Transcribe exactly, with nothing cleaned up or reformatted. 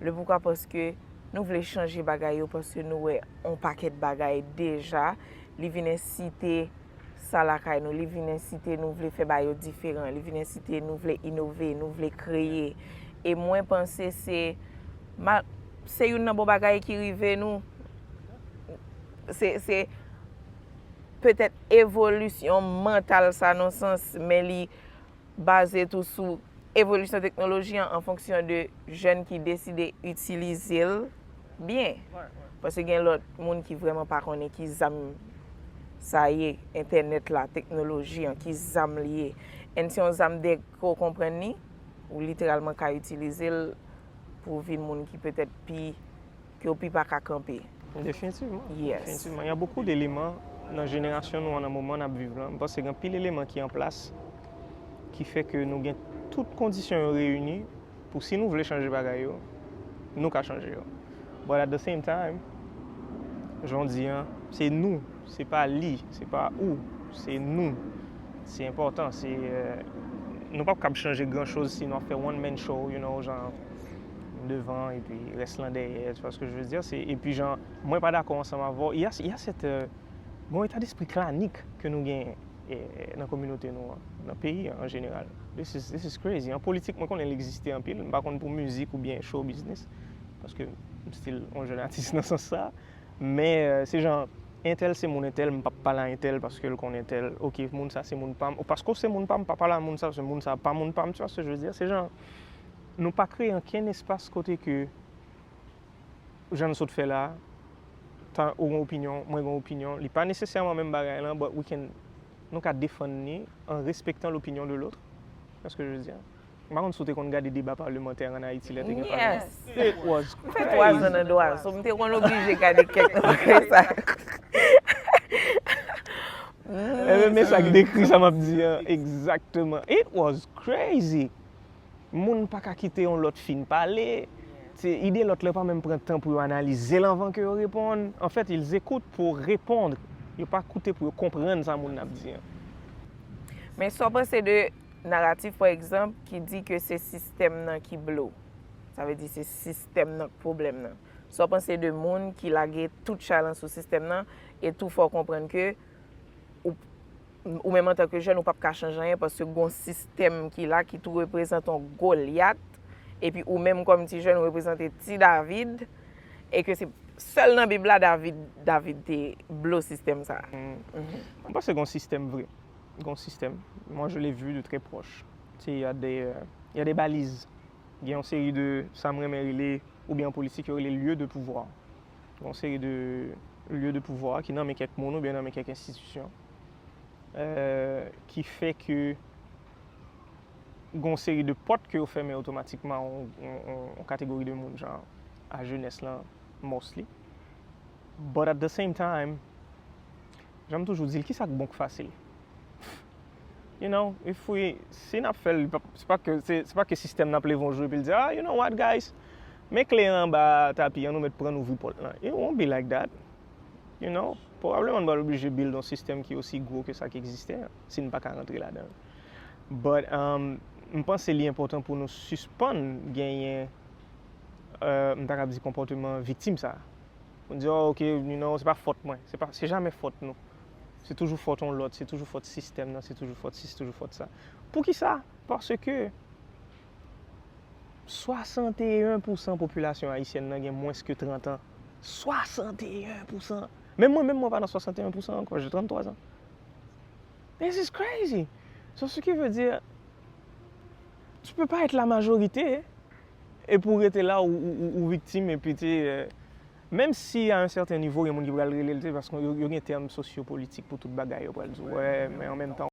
Le poukwa, paske nou vle chanje bagay yo, paske nou wè yon pakèt bagay deja, li vin ensite sa lakay nou, li vin ensite nou vle fè bagay yo diferan, li vin ensite nou vle inove, nou vle kreye. E mwen panse se, ma, se youn nan bon bagay ki rive nou. Se, se petèt evolisyon mantal sa nan sans, men li baze tou sou evolisyon teknoloji an, an fonksyon de jèn ki deside itilize l byen. Paske gen lòt moun ki vrèman pa konnen ki zam sa ye, entènèt la, teknoloji an, ki zam li ye. And se yon zam dèk ke w konprann li, ou literalman ka itilize l pou w vin moun ki petèt pi, ke w pi pa ka kanpe. Définitivement. Yes. Définitivement. Il y a beaucoup d'éléments nan jenerasyon nou an nan moman n ap viv lan. M panse gen anpil eleman ki an plas ki fè ke nou gen tout kondisyon yo reyini pou si nou vle chanje bagay yo, nou ka chanje yo. But at the same time, jan w di an, se nou, se pa li, se pa ou, se nou. Se enpòtan, se, euh, nou p ap kab chanje gran choz si nou ap fè one man show, you know, jan devan epi rès lan dèyè, tu vois ce que je veux dire? Se, epi jan, mwen pa dakò ansanm avè w. Il y a, il y a cette, euh, bon, eta despri klanik ke nou genyen eh, nan kominote nou an, nan peyi an an jeneral. This is, this is crazy. An politik, mwen konnen l egziste anpil. M pa konn pou mizik oubyen show business, paske m still yon jèn atis nan sans sa. Men, euh, se jan, entèl se moun entèl, m p ap pale a entèl paske l konn entèl. Ok, moun sa se moun pa m. Ou paske w se moun pa m, m pa pale a moun sa, paske moun sa pa moun pa m, tu vois ce que je veux dire? Se jan, nou pa kreye ankenn espas kote ke, jan n sot fè la, tan ou gen opinyon, mwen gen opinyon, li pa nesesèman menm bagay lan, but we can, nou ka defann li an respektan l'opinion de l'autre. Tu vois ce que je veux dire? M pa konn si w te konn gade deba palemantè an Ayiti lè te gen palemantè. It was crazy. M fè twa zan nan dwa, so m te konn oblije gade kèk nan bagay sa. Ebyen, men sa k dekri sa m ap di an, egzakteman. It was crazy. Moun pa ka kite yon lòt fin pale. Se ide lòt la pa menm pran tan pou yo analize l anvan ke yo reponn. En fait, ils écoutent pour répondre. Yo pa koute pou yo konprann sa moun nan ap di an. Men sa w panse de naratif, pa egzanp, ki di ke se sistèm nan ki blo? Sa vle di se sistèm nan k pwoblèm nan. Sa w panse de moun ki lage tout chay lan sou sistèm nan e tou fè w konprann ke ou, ou menm antanke jèn, ou p ap ka chanje anyen paske gon sistèm ki la ki tou reprezante yon Golyat, epi ou menm kòm ti jèn ou reprezante ti David, e ke se sèl nan Bib la David, David te blo sistèm sa. M panse gon sistèm vre. Gon sistèm. Moi, je l'ai vu de très proche. Tu sais, il y a des, euh, il y a des balises. Gen yon seri de sa m renmen rele, oubyen an politik yo rele lieu de pouvoir. Yon seri de lieu de pouvoir ki nan men kèk moun oubyen nan men kèk enstitisyon, euh, ki fè ke gon seri de pòt ke yo fèmen otomatikman yon, yon, yon, yon kategori de moun, jan a jenès lan, mostly. But at the same time, jan m toujou di l, kisa k bon k fasil? You know, if we, si n ap fè l, se pa ke, se, se pa ke sistèm n ap leve yon jou epi l di, ah, you know what, guys? Men kle an anba tapi an, nou mèt pran n ouvri pòt lan. It won't be like that. You know, pwobableman n pral oblije build yon sistèm ki osi gwo ke sa ki egziste an, si n pa ka rantre ladan l. But, um, m panse li enpòtan pou nou sispann genyen, euh, m ta kab di konpòteman viktim sa. Pou n di, oh, ok, you know, se pa fòt mwen. Se pa, se jamè fòt nou. Se toujou fòt yon lòt, se toujou fòt sistèm nan, se toujou fòt si, se toujou fòt sa. Poukisa? Paske swasanteyen pousan popilasyon ayisyèn nan gen mwens ke trant an. Swasanteyen pousan! Menm mwen, menm mwen pa nan swasanteyen pousan ankò, j'ai trente-trois ans. This is crazy! So, ce qui veut dire, tu peux pas être la majorité, epi w rete la, ou, ou, ou, ou viktim, epi, tu sais, euh, menm si a un certain niveau, gen moun ki pral rele l, tu sais, paske yo, yo gen tèm sosyopolitik pou tout bagay, yo pral di, wè, men an menm tan,